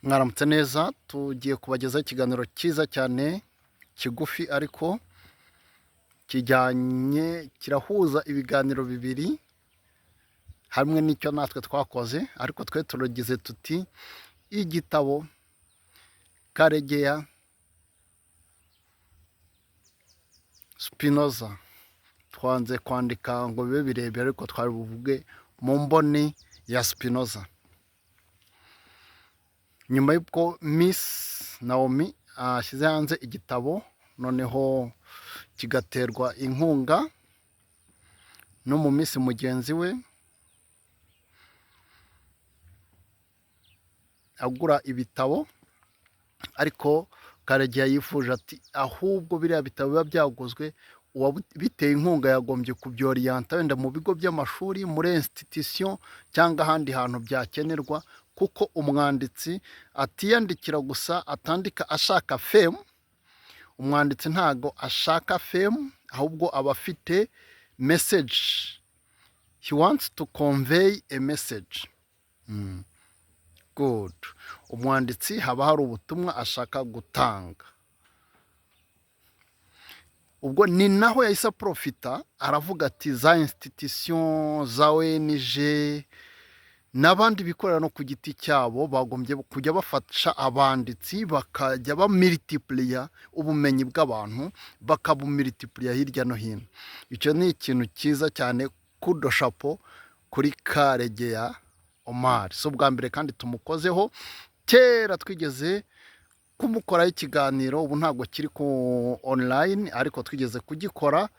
Mwaramutse neza. Tugiye kubagezaho ikiganiro cyiza cyane, kigufi, ariko kijyanye, kirahuza ibiganiro bibiri hamwe n'icyo natwe twakoze. Ariko twe turagize tuti: igitabo Karegeya, Spinoza. Twanze kwandika ngo bibe birebire, ariko twari buvuge mu mboni ya Spinoza nyuma y'uko Miss Naomi ashyize hanze igitabo, noneho kigaterwa inkunga no mu Miss mugenzi we agura ibitabo. Ariko Karegeya yifuje ati: ahubwo biriya bitabo biba byaguzwe, uwabiteye inkunga yagombye kubyoriyanta wenda mu bigo by'amashuri, muri institution cyangwa ahandi hantu byakenerwa, kuko umwanditsi atiyandikira gusa, atandika ashaka fame. Umwanditsi ntago ashaka fame, ahubwo aba afite message. He wants to convey a message. Good. Umwanditsi haba hari ubutumwa ashaka gutanga. Ubwo ni naho yahise aprofita, aravuga ati za institution, za ONG n'abandi bikorera no ku giti cyabo bagombye kujya bafasha abanditsi, bakajya bamilitipuriya ubumenyi bw'abantu, bakabumilitipuriya hirya no hino. Icyo ni ikintu cyiza cyane. Coup de chapeau kuri Karegeya Omar. Si ubwa mbere kandi tumukozeho. Kera twigeze kumukoraho ikiganiro, ubu ntabwo kiri ku online, ariko twigeze kugikora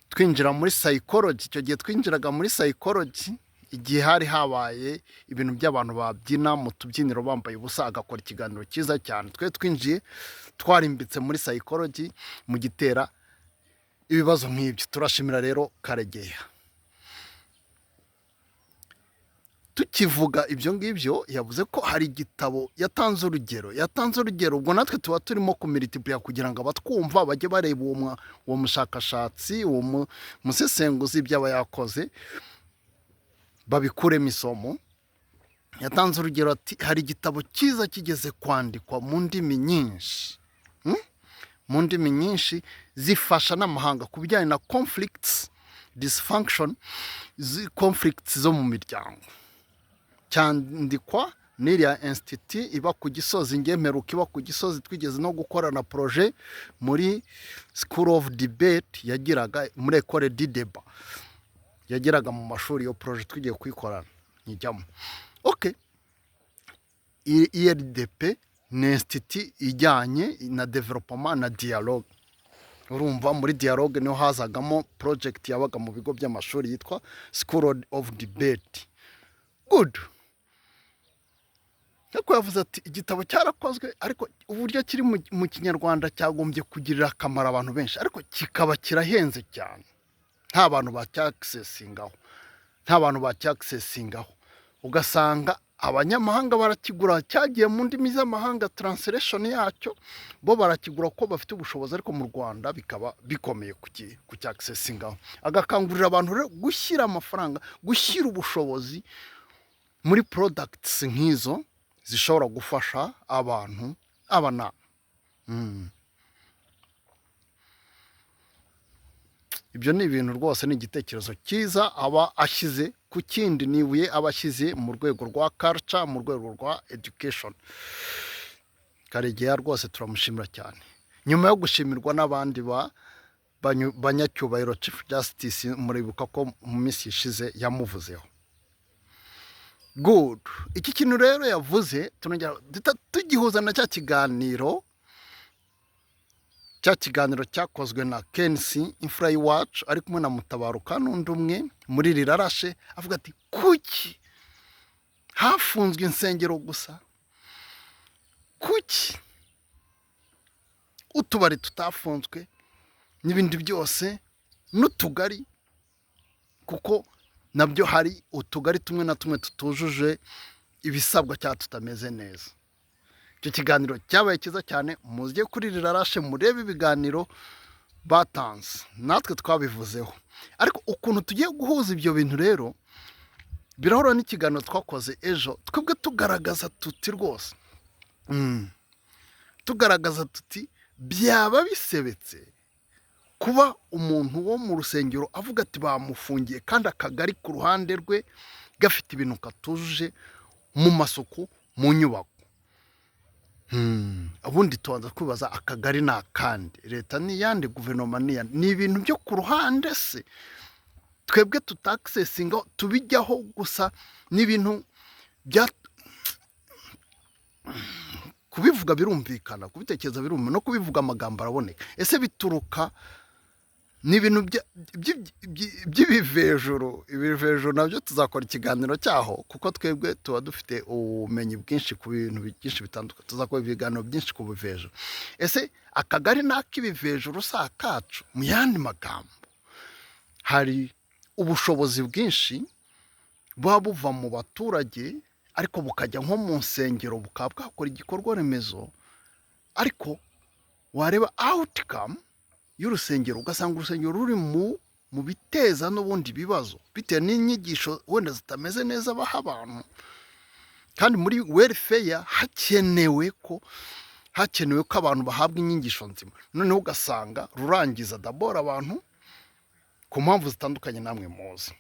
twinjira muri psychology. Icyo gihe twinjiraga muri psychology igihe hari habaye ibintu by'abantu babyina mu tubyiniro bambaye ubusa, agakora ikiganiro cyiza cyane. Twe twinjiye twarimbitse muri psychology mu gitera ibibazo nk'ibyo. Turashimira rero Karegeya. Tukivuga ibyo ngibyo, yavuze ko hari igitabo, yatanze urugero. Ubwo natwe tuba turimo kumiritipuriya kugira ngo abatwumva bajye bareba uwo mushakashatsi, uwo musesenguzi, ibyo aba yakoze babikuremo isomo. Yatanze urugero ati hari igitabo cyiza kigeze kwandikwa mu ndimi nyinshi, Mu ndimi nyinshi zifasha n'amahanga ku bijyanye na conflicts, dysfunction, conflicts zo mu miryango. Cyandikwa n'iriya institut iba ku Gisozi, ngemeruka iba ku Gisozi. Twigeze no gukora na projet muri school of debate yagiraga, muri école de débat yageraga mu mashuri. Iyo projet tugiye kuyikorana nyijyamo. Okay, IRDP ni institut ijyanye na développement na dialogue. Urumva muri dialogue niho hazagamo project yabaga mu bigo by'amashuri yitwa school of debate. Good. Ariko yavuze ati igitabo cyarakozwe, ariko uburyo kiri mu Kinyarwanda cyagombye kugirira akamaro abantu benshi, ariko kikaba kirahenze cyane, nta bantu bacyakisesingaho, nta bantu bacyakisesingaho. Ugasanga abanyamahanga barakigura, cyagiye mu ndimi z'amahanga, translation yacyo, bo barakigura kuko bafite ubushobozi, ariko mu Rwanda bikaba bikomeye kucyakisesingaho. Agakangurira abantu rero gushyira amafaranga, gushyira ubushobozi muri products nk'izo zishobora gufasha abantu aba na. Ibyo ni ibintu rwose, ni igitekerezo cyiza aba ashyize ku kindi, ni ibuye aba ashyize mu rwego rwa culture, mu rwego rwa education. Karegeya rwose turamushimira cyane, nyuma yo gushimirwa n'abandi ba banyacyubahiro. Chief Justice, muribuka ko mu minsi ishize yamuvuzeho. Good. Iki kintu rero yavuze turongera duhita tugihuza na cya kiganiro cyakozwe na Kensi Imfura y'iwacu ari kumwe na Mutabaruka n'undi umwe muri Rirarashe, avuga ati kuki hafunzwe insengero gusa, kuki utubari tutafunzwe n'ibindi byose n'utugari, kuko nabyo hari utugari tumwe na tumwe tutujuje ibisabwa cyangwa tutameze neza. Icyo kiganiro cyabaye cyiza cyane. Mujye kuri Rirarashe murebe ibiganiro batanze, natwe twabivuzeho. Ariko ukuntu tugiye guhuza ibyo bintu rero Birahura n'ikiganiro twakoze ejo, twebwe tugaragaza tuti rwose, tugaragaza tuti byaba bisebetse kuba umuntu wo mu rusengero avuga ati bamufungiye, kandi akagari ku ruhande rwe gafite ibintu katujuje mu masuku, mu nyubako. Ubundi tubanza kwibaza: akagari ni akandi, leta ni iyande, guverinoma ni iyande? Ni ibintu byo ku ruhande se twebwe tutakisesinga, tubijyaho gusa? Ni ibintu bya kubivuga birumvikana, kubitekereza birumvikana, no kubivuga amagambo araboneka. Ese bituruka, ni ibintu by'ibivejuru? Ibivejuru nabyo tuzakora ikiganiro cyaho, kuko twebwe tuba dufite ubumenyi bwinshi ku bintu byinshi bitandukanye. Tuzakora ibiganiro byinshi ku bivejuru. Ese akagari ni ak'ibivejuru, si akacu? Mu yandi magambo, hari ubushobozi bwinshi buba buva mu baturage, ariko bukajya nko mu nsengero, bukaba bwakora igikorwa remezo, ariko wareba outcome y'urusengero ugasanga urusengero ruri mu biteza n'ubundi bibazo, bitewe n'inyigisho wenda zitameze neza baha abantu, kandi muri welfare hakenewe ko abantu bahabwa inyigisho nzima. Noneho ugasanga rurangiza dabora abantu ku mpamvu zitandukanye namwe muzi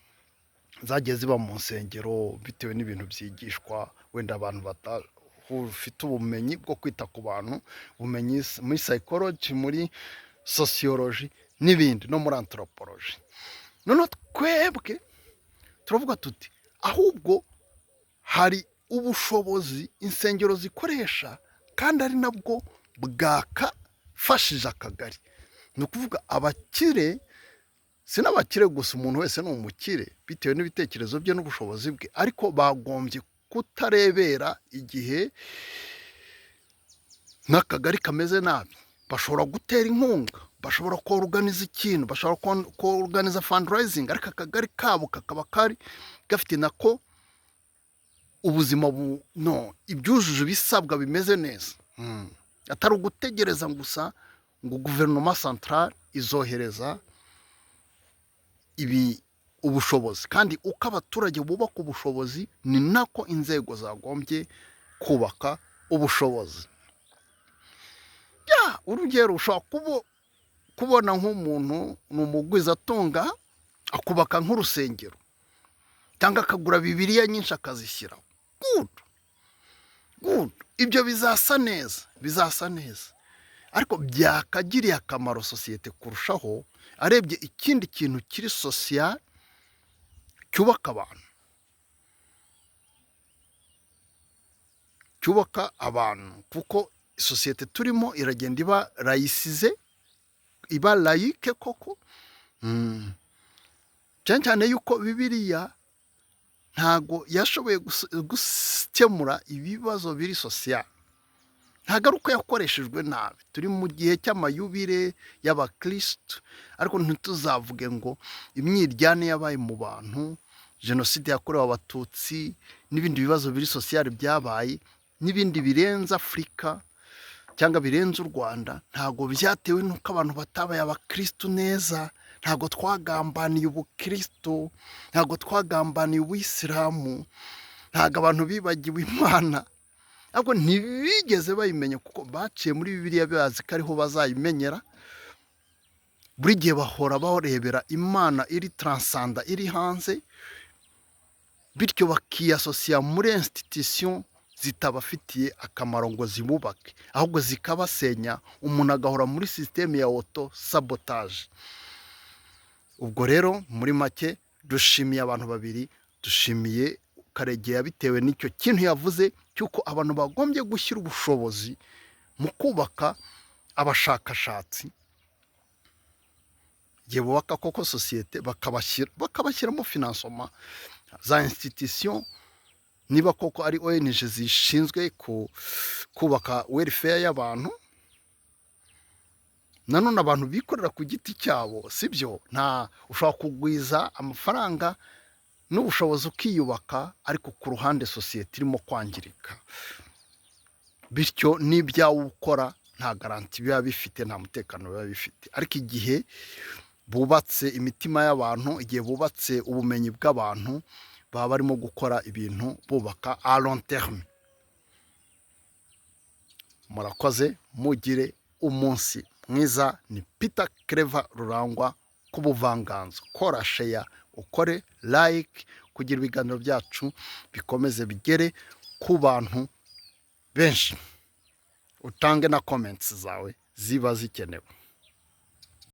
zagiye ziba mu nsengero, bitewe n'ibintu byigishwa, wenda abantu batafite ubumenyi bwo kwita ku bantu, ubumenyi muri psychology, muri sociology n'ibindi, no muri anthropology. Noneho twebwe turavuga tuti ahubwo hari ubushobozi insengero zikoresha, kandi ari nabwo bwakafashije akagari. Ni ukuvuga abakire, si n'abakire gusa, umuntu wese ni umukire bitewe n'ibitekerezo bye n'ubushobozi bwe, ariko bagombye kutarebera igihe n'akagari kameze nabi. Bashobora gutera inkunga, bashobora koruganiza ikintu, bashobora koruganiza fundraising, ariko akagari kabo kakaba kari gafite nako ubuzima bu no ibyujuje ibisabwa bimeze neza, atari ugutegereza gusa ngo guverinoma centrale izohereza ibi ubushobozi. Kandi uko abaturage bubaka ubushobozi, ni nako inzego zagombye kubaka ubushobozi. Ya, urugero, ushobora kubona nk'umuntu ni umugwizatunga, akubaka nk'urusengero cyangwa akagura Bibiliya nyinshi akazishyiraho. Good, good, ibyo bizasa neza, bizasa neza, ariko byakagiriye akamaro sosiyete kurushaho arebye ikindi kintu kiri social cyubaka abantu, cyubaka abantu, kuko sosiyete turimo iragenda iba laïcisée, iba laïque koko. Cyane cyane yuko Bibiliya ntago yashoboye gukemura ibibazo biri social. Ntabwo ari uko yakoreshejwe nabi. Turi mu gihe cy'amayubire y'abakirisitu, ariko ntituzavuge ngo imyiryane yabaye mu bantu, jenoside yakorewe Abatutsi n'ibindi bibazo biri social byabaye n'ibindi birenze Afurika cyangwa birenze u Rwanda, ntabwo byatewe n'uko abantu batabaye abakirisitu neza. Ntabwo twagambaniye ubukirisitu, ntabwo twagambaniye ubuyisilamu, ntabwo abantu bibagiwe Imana, ahubwo ntibigeze bayimenya kuko baciye muri Bibiliya bazi ko ariho bazayimenyera. Buri gihe bahora barebera Imana iri transcendant, iri hanze, bityo bakiyasosiya muri institution zitabafitiye akamaro ngo zibubake, ahubwo zikabasenya, umuntu agahora muri système ya auto sabotage. Ubwo rero muri make, dushimiye abantu babiri. Dushimiye Karegeya bitewe n'icyo kintu yavuze cy'uko abantu bagombye gushyira ubushobozi mu kubaka abashakashatsi, igihe bubaka koko sosiyete, bakabashyiramo financement za institution, niba koko ari ONG zishinzwe kubaka welfare y'abantu. Nanone abantu bikorera ku giti cyabo, sibyo? Nta ushobora kugwiza amafaranga n'ubushobozi ukiyubaka, ariko ku ruhande sosiyete irimo kwangirika, bityo n'ibyawe ukora nta garantie biba bifite, nta mutekano biba bifite. Ariko igihe bubatse imitima y'abantu, igihe bubatse ubumenyi bw'abantu, baba barimo gukora ibintu bubaka à long terme. Murakoze, mugire umunsi mwiza. Ni Peter Claver Rurangwa ku buvanganzo. Kora share, ukore like, kugira ibiganiro byacu bikomeze bigere ku bantu benshi. Utange na comments zawe, ziba zikenewe.